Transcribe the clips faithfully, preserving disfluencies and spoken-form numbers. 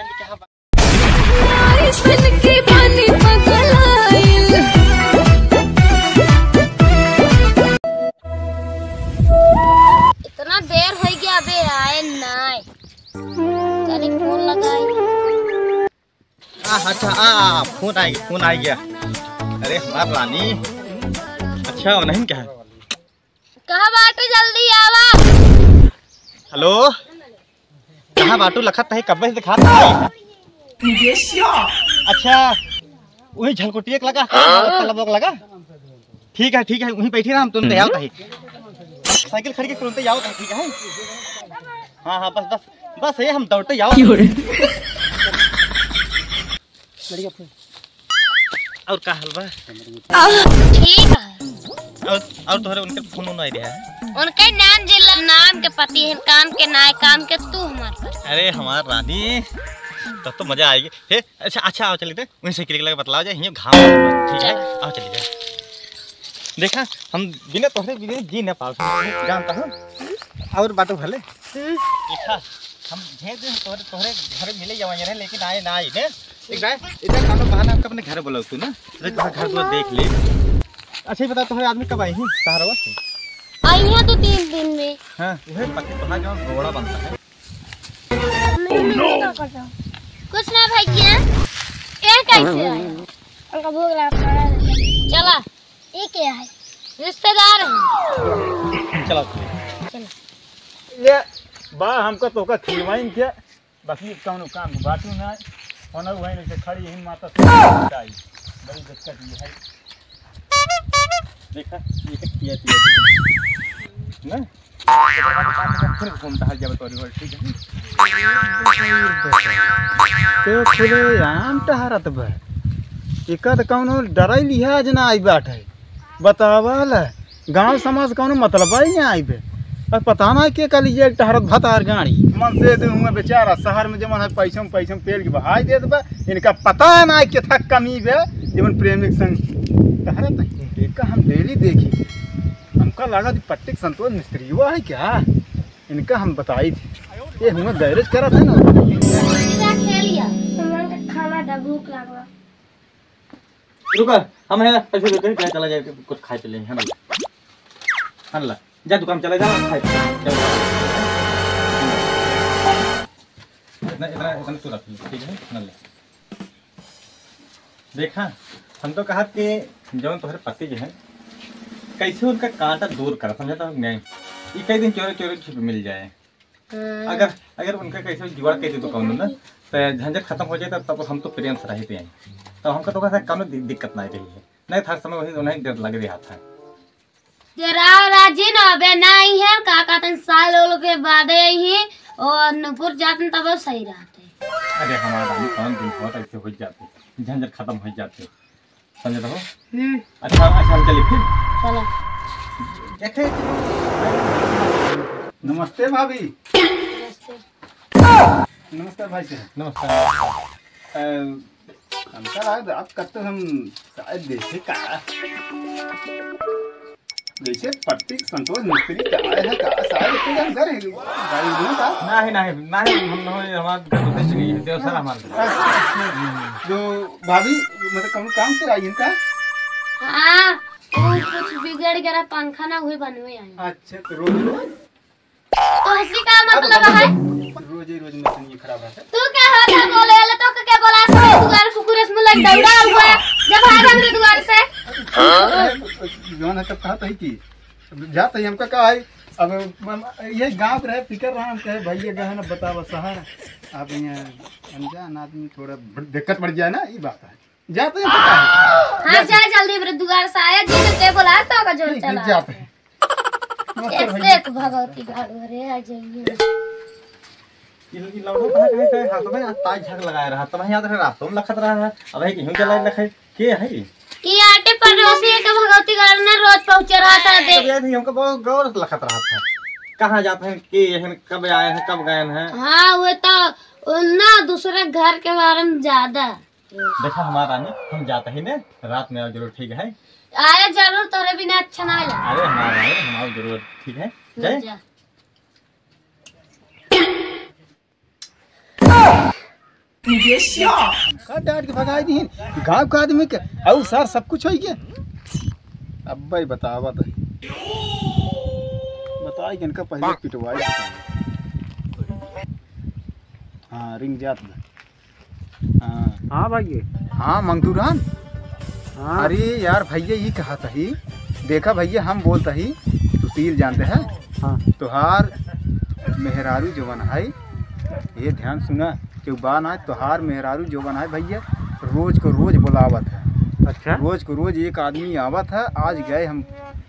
इतना देर होइ गया, अबे आए नाय। चली फोन लगाई। आ, अच्छा, आ, आ, फोन आ गया, फोन आ गया। अरे हमार रानी, अच्छा, नहीं क्या है? कहाँ बाटे, जल्दी आवा। हेलो, कहाँ बाटू? लखत नहीं, कब्बे से दिखात नहीं। अच्छा, वही झलकुटिया के लगा, तलब लोग लगा। ठीक है, ठीक है, वहीं बैठी रहा, हम तुरंत आवत ही। साइकिल खड़ी के तुरंत आवत ही, ठीक है? हाँ, हाँ, बस, बस, बस ये हम दौड़ते आवत ही। बढ़िया फोन। और का हाल बा? ठीक है। और, और तोहरे उनके फोन उन आई रहा है? उनके नाम जिला नाम के पति है, काम के नाय, काम के तू हमार पति। अरे हमार रानी, तब तो मजा आएगी। हे, अच्छा, अच्छा, आओ चलिए, वहीं से क्लिक लगा बतलाओ जाए, हियाँ घाम, ठीक है? चलो। आओ चलिए जाए। देखा, हम बिना तोहरे बिना जी ना पाओ, जानता हूँ। और बातों भले। हम्म। देखा, हम भेज दे तोहरे, तोहरे घर मिले जावा रहे, लेकिन आए ना आई ने। एक बार इधर कानो बहाना हमका अपने घर बुलाओ तू ना। अरे तोहरा घर दुआर देख ले। अच्छा ये बता, तोहरे आदमी कब आई हैं सहारवा से? आई हैं तो तीन दिन में। हाँ, वही पति तोहरा जो रोड़ा बनता है। कुछ ना भैया, ये कैसे आया? हमका भूख लगा, खाना दे। चला। ये क्या है? रिश्तेदार है। चला। चला। ये बा हमका तोहका खिलवाइन क्या? बाकी कौनो काम के बातू ना है। होना हुआ नहीं से खड़ी ही माता से बताई। बड़ी दिक्कत ये है। देखा, ये तो किया, किया, किया। ना? फिर घूमता है जब तोरी ओर, ठीक है? तो खुले आम टहरत बा। एका तो कौनो डराई लिहाज ना आई बाटे। बतावा ला, गाँव समाज कौनो मतलब ही ना आई बे। अब पता ना के कल ये टहरत भतार गाड़ी। मन से दे हुआ बेचारा शहर में जमन है पैसम, पैसम पेल के बहाई देत बा। इनका पता ना के था कमी बे, जमन प्रेमी के संग टहरत है। एका हम डेली देखी। हमका लगा कि पट्टी के संतोष मिस्त्री हुआ है क्या? इनका हम बताई थी। ये हुआ गैरेज करत है ना। पूरा खेल लिया। हमन के खाना दा, भूख लागल। रुका, हम है ना, पैसे देते हैं, चला जाए, कुछ खाए चले, है ना? हाँ ला, जा दुकान चला जा, खाए चले, जा। इतना, इतना, इतना तू रख, ठीक है? हाँ ले। देखा, हम तो कहा कि जौन तोहरे पति जो है, कैसे उनका कांटा दूर करा, समझा था? नहीं, ये कई दिन चोरी चोरी छिप मिल जाए। हाँ। अगर, अगर उनका कैसे जुगाड़ कर दे तो कौनो ना, तो झंझट खत्म हो जाए, तब, तब हम तो प्रेम से रहते हैं। तब हमका तो कहता है, कौनो दि-, दिक्कत नहीं रही है। नहीं था, हर समय वही उन्हें डर लग रहा था। जरा राजी ना बे, ना आई है, का कहते हैं, साल ओल के बादे आई है, और नूपुर जाते तब सही रहते। अरे हमारा रानी, कौन दिन बहुत ऐसे हो जाते, झंझट खत्म हो जाते। समझ रहो? हम्म। अच्छा, अच्छा, हम चलिए फिर। चलो। देखे। नमस्ते भाभी। नमस्ते। नमस्ते भाई साहब। नमस्कार। अ, हमका लगा रात कब तक हम शायद देखे का। जैसे पट्टी संतोष मिस्त्री का आए हैं का, शायद इतने हम घर हैं, गाड़ी में का? नहीं, नहीं, नहीं, हम नहीं, हमारे घर पे चली गई, देवसर हमारे घर। अच्छा, अच्छा। जो भाभी, मतलब, कौन काम से आई इनका? हाँ, वो कुछ बिगड़ गया, पंखा ना हुए बनवे आई। अच्छा, तो रोज रोज? तो हंसी का मतलब है? रोज ही रोज मशीन ये खराब रहता है। तू क्या होता बोले वाला, तो क्या बोला, सब दुआर कुकुर से मुंह लग दौड़ा हुआ, जब आ रहा मेरे दुआर से। जौन है तब कहा था कि जात है, हमका का है, अब हम, ये गाँव के रहे, फिकर रहा, हम कहे, "भैया गए ना, बतावा शहर।" अब यहाँ अनजान आदमी थोड़ा ब-, दिक्कत बढ़ जाए ना, ये बात है। जात है, हमका का है? हाँ, जा जल्दी मेरे दुआर से आया, जी, तो के बोला, तो का जोर ठीक है, चला। जात है। नमस्कार ऐसे भैया। एक भगवती गाड़ू रे, आ जाइए। इ, इ लौटो कहाँ, कहाँ, कहाँ, हाथ में आज ताई झाग लगाए रहा, तब यहाँ तो रातों में लखत रहा है, अब है कि यूं चला लखे। के है? ये आटे पड़ोसी है के भगवती घर में रोज पहुँचे रहा था, हाँ, दे। तब याद है, हमको बहुत गौर से लखत रहा था। कहाँ जाते हैं, के हैं, कब आए हैं, कब गए हैं? हाँ, वो तो उन ना दूसरे घर के बारे में ज्यादा। देखा हमार रानी, हम जाते ही ने, रात में आओ जरूर, ठीक है? आए जरूर, तोरे बिना अच्छा ना लगे। अरे हमार रानी, हम आओ जरूर, ठीक है? ले जाए? जा। का डांट के भगाई दीन गाँव का आदमी के, अउ सार सब कुछ होई के। अब भाई बतावा तो, बताई के इनका पहले पिटवाई। हाँ, रिंग जात बा। हाँ। हाँ भाई। हाँ, मंगतू राम। हाँ। अरे यार भैया, ई कहत ही, देखा भैया, हम बोलत ही, सुशील जानते हैं? हाँ। तोहार मेहरारू जवन है, ये ध्यान सुना, केहू बा ना, तोहार मेहरारू जवन है भैया, रोज को रोज बुलावत है। अच्छा। रोज को रोज एक आदमी आवत है, आज गए हम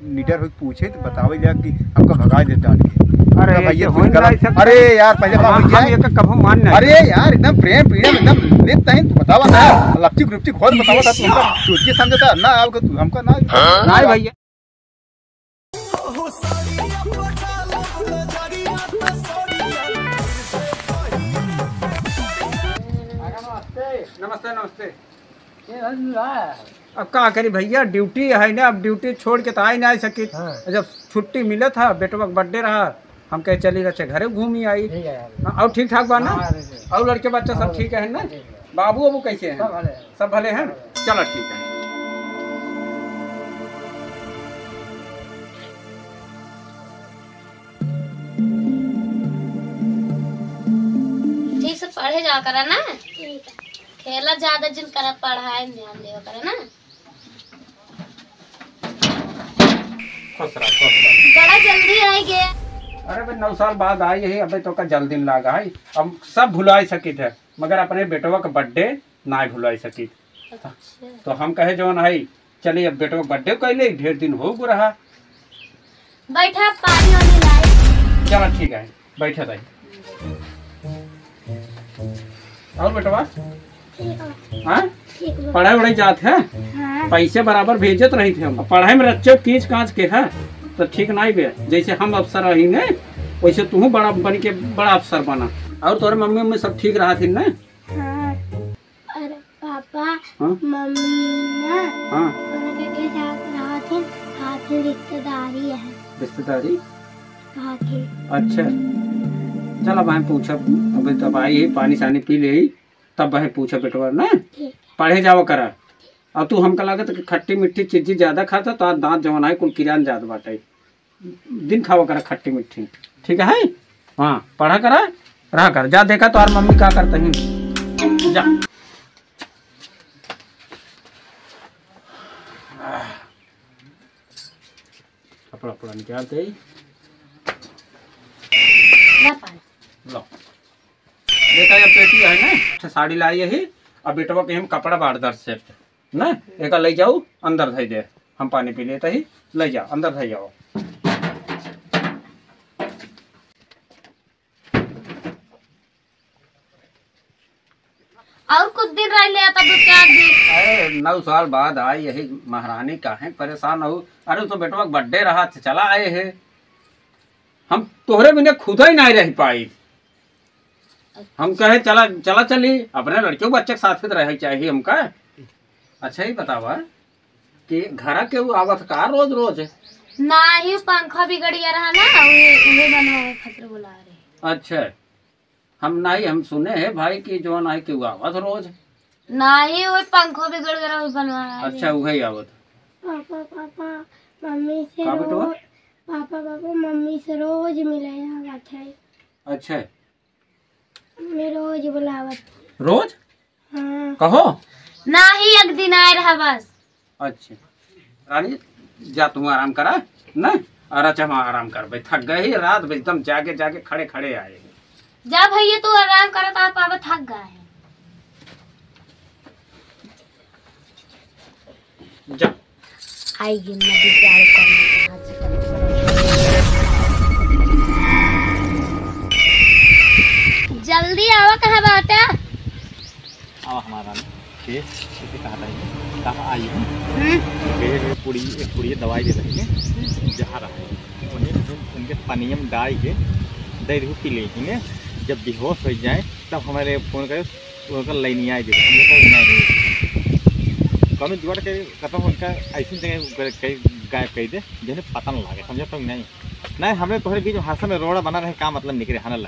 निडर होके पूछे तो बतावे जा कि हमका भगाए दे डांट के। अरे, हमका भैया ऐसे तू होई ना, इनका ऐसे अरे यार, पहले हम, बात हो हम जाए। ये तो कभू मान नहीं। अरे यार, एकदम प्रेम पीड़े में एकदम नित तहिन तू बतावा था, लपचिक रुपचिक होत बतावा था, तू हमका चोटिए समझता ना, आओगे तू हमका ना। नहीं भैया। नमस्ते, नमस्ते। अब का करी भैया, ड्यूटी है ना, अब ड्यूटी छोड़ के तो आए ना सकित। हाँ। जब छुट्टी मिलत है, बेटवा के बर्थडे रहा, हम कहे चली रचे घरे घूमी आई। ठीक है यार। हाँ, और ठीक ठाक बा ना? हाँ, ठीक है। और लड़के बच्चा सब हाँ, ठीक है ना? ठीक है। बाबू अबू कैसे हैं? सब भले हैं। सब भले हैं? हाँ। चलो ठीक है। ठीक से पढ़े जा करा ना। ठीक है। खेला ज्यादा जिन करा, पढ़ाई में ध्यान देवा करा ना। खुश रह, खुश रह। बड़ा जल्दी आई गे। अरे भाई, नौ साल बाद आई है, अबे तो का जल्दी में लागा है। अब सब भुलाई सकित है, मगर अपने बेटवा का बर्थडे ना भुलाई सकित। अच्छा। तो हम कहे जौन है, चलिए अब बेटवा का बर्थडे कैले, ढेर दिन हो गो रहा। बैठा, पानी वानी लाई। चलो ठीक है, बैठे रही। और बेटवा? ठीक है। हाँ? ठीक बा। पढ़ाई वढ़ाई जात है? हाँ। पैसे बराबर भेजत रही थे हम। पढ़ाई में रच्चो कीच काच के है, तो ठीक नहीं बे। जैसे हम अफसर रही ने, वैसे तू बड़ा बन के बड़ा अफसर बना। और तोरे मम्मी उम्मी सब ठीक रहा थी ना? हाँ। अरे पापा, हाँ? मम्मी ना हाँ। उनके के साथ रहा थी, हाथ में रिश्तेदारी है। रिश्तेदारी? हाथ में। अच्छा। चल अब हम पूछब, अबे तब आई है, पानी सानी पी ले, तब वह पूछा बेटवा ना। ठीक। पढ़े जावा करा। और तू हमका लागत कि खट्टी मीठी चीजी ज्यादा खाता, तो आज दांत जवन है कुल किरान जात बाटे। दिन खावा करा खट्टी मीठी, ठीक है? हाँ, पढ़ा करा, रहा कर। जा देखा तो यार मम्मी का करते हैं। जा। कपड़ा, कपड़ा निकालते ही। ला पानी। लो। देखा, ये पेटी है ना, अच्छा साड़ी लाई यही, अब बेटवा के हम कपड़ा बार दर सेट ना, एका ले जाओ, अंदर धई दे, हम पानी पी लेते ही, ले जा, अंदर धई जाओ। और कुछ दिन रह ले, तब दो चार दिन। अरे, नौ साल बाद आई यही महारानी, काहे परेशान हो? अरे, तो बेटवा का बर्थडे रहा, तो चला आए है। हम तोहरे बिना खुद ही नहीं रह पाई। हम कहे, "चला, चला चली, अपने लड़के बच्चे के साथ रहे चाहिए हमका।" अच्छा, ही बतावा कि घरा के वो आवत का रोज रोज? नाही, पंखा बिगड़ गया रहा ना, उहे, उहे बनवावे खातिर बुला रहे। अच्छा, हम नाही, हम सुने हैं भाई कि जो नाही कि वो आवत रोज। नाही, वो पंखा बिगड़ गया रहा, वो बनवा रहे। अच्छा, उहे आवत। पापा, पापा, मम्मी से का बेटवा? रोज, पापा, पापा, मम्मी से रोज मिले आवत है। अच्छा। मैं रोज बुलावत। रोज? हाँ। कहो? नाही, एक दिन आए रहा बस। अच्छा। रानी, जा तू आराम करा, ना? और अच्छा, हम आराम कर, भाई, थक गए ही रात, भाई, एकदम जागे, जागे, खड़े, खड़े आए। जा भैया, तू आराम करा, तो आप अब थक गए हैं। जा। आई गे नदी प्यार करने के हाथ से कभी। जल्दी आवा, कहाँ बाटा? आवा हमारा में, के, के कहाँ आई? कहाँ आई हूँ? हम्म। के, के पूरी, एक पूरी दवाई दे रही है, जहर है। उन्हें, उनके पनिया में डाल के दे दे, पी ले। इन्हें जब बेहोश हो जाए, तब हमारे फोन करे, उनका लाइन आए दे, उनका लाइन आए दे। कौनो जुगाड़ के, कतौ उनका ऐसी जगह कर, कर, गायब कर दे, जैसे पता न लागे, समझा तो नहीं। नहीं, हमरे तोहरे बीच में हादसा में रोड़ा बना रहे, का मतलब निकले, हनल।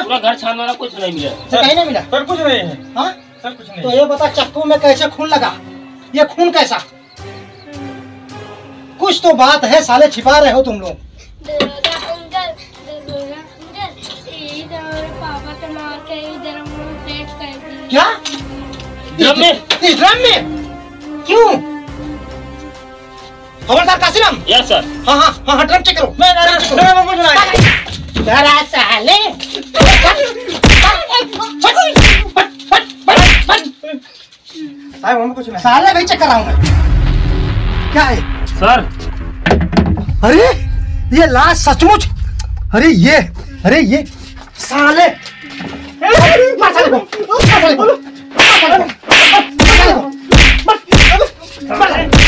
हाँ? पूरा घर छान मारा, कुछ नहीं मिला। सर, कहीं नहीं मिला? सर, कुछ नहीं है। हाँ? सर, कुछ नहीं। तो ये बता, चक्कू में कैसे खून लगा? ये खून कैसा? कुछ तो बात है साले, छिपा रहे हो तुम लोग। दरोगा अंकल, दरोगा अंकल, यही तो हमारे पापा के मार के इधर हम लोग पैक कर दिए। क्या? ड्रम में? इस ड्रम में? क्यों? हवलदार कासिम। Yes sir. हाँ, हाँ, हाँ, हाँ, ड्रम चेक करो। मैं, मैं, ड्रम चेक करो। मैं, मैं, मैं, मैं, जरा साले। साहब, हम कुछ नहीं। साले भाई चेक कर रहा हूँ मैं। क्या है? सर। अरे, ये लाश सचमुच। अरे ये, अरे ये साले। मार साले को, मार साले को, मार साले को, मार साले को, मार साले को।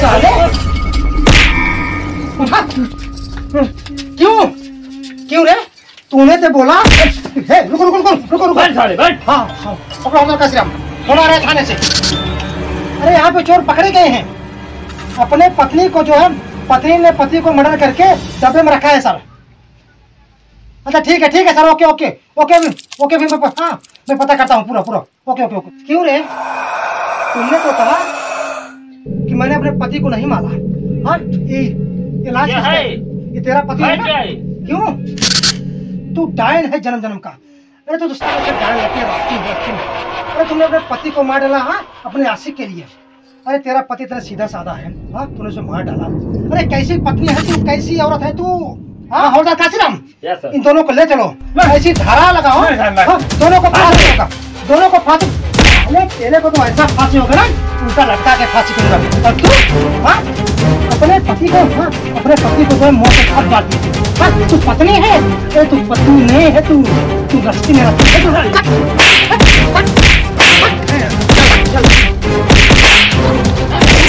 साले। उठा। क्यों? क्यों रे? तूने तो बोला। हे, रुको, रुको, रुको, रुको, रुको। बैठ साले, बैठ। हाँ, हाँ, पकड़ो हमारे कासिम, फोन आ रहा है थाने से। अरे, यहाँ पे चोर पकड़े गए हैं। अपने पत्नी को जो है, पत्नी ने पति को मर्डर करके डब्बे में रखा है सर। अच्छा, ठीक है, ठीक है सर, ओके, ओके, ओके, अभी, ओके, अभी मैं प-, हाँ, मैं पता करता हूँ पूरा, पूरा। Okay, okay, okay. क्यों रे? तुमने तो कहा कि मैंने अपने पति को नहीं मारा। हाँ, ये, ये लाश ये किसका है? है? ये तेरा पति है है ना? क्या है? क्यों? तू डायन है जन्म जन्म का। अरे तू तो साले से डायन लगती है, रास्ती है, रास्ती है। अरे तुमने अपने पति को मार डाला, हाँ, अपने आशिक के लिए। अरे तेरा पति इतना सीधा साधा है, हाँ, तूने उसे मार डाला। अरे कैसी पत्नी है तू, कैसी औरत है तू? हाँ, हवलदार काशीराम, यस सर। इन दोनों को ले चलो, नहीं। ऐसी धारा लगाओ, नहीं सर, नहीं। हाँ, दोनों को फांसी होगा, दोनों को फांसी। अरे तेरे को तो ऐसा फांसी होगा ना, उल्टा लटका के फांसी करूंगा। और तू, हाँ, अपने पति को, हाँ, अपने पति को जो है मौत के घाट डाल दिया। हाँ, तू पत्नी है, ए, तू पत्नी नहीं है, तू, तू गस्ती में रहती है।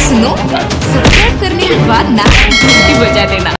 सुनो, सब्सक्राइब करने के बाद ना घंटी बजा देना।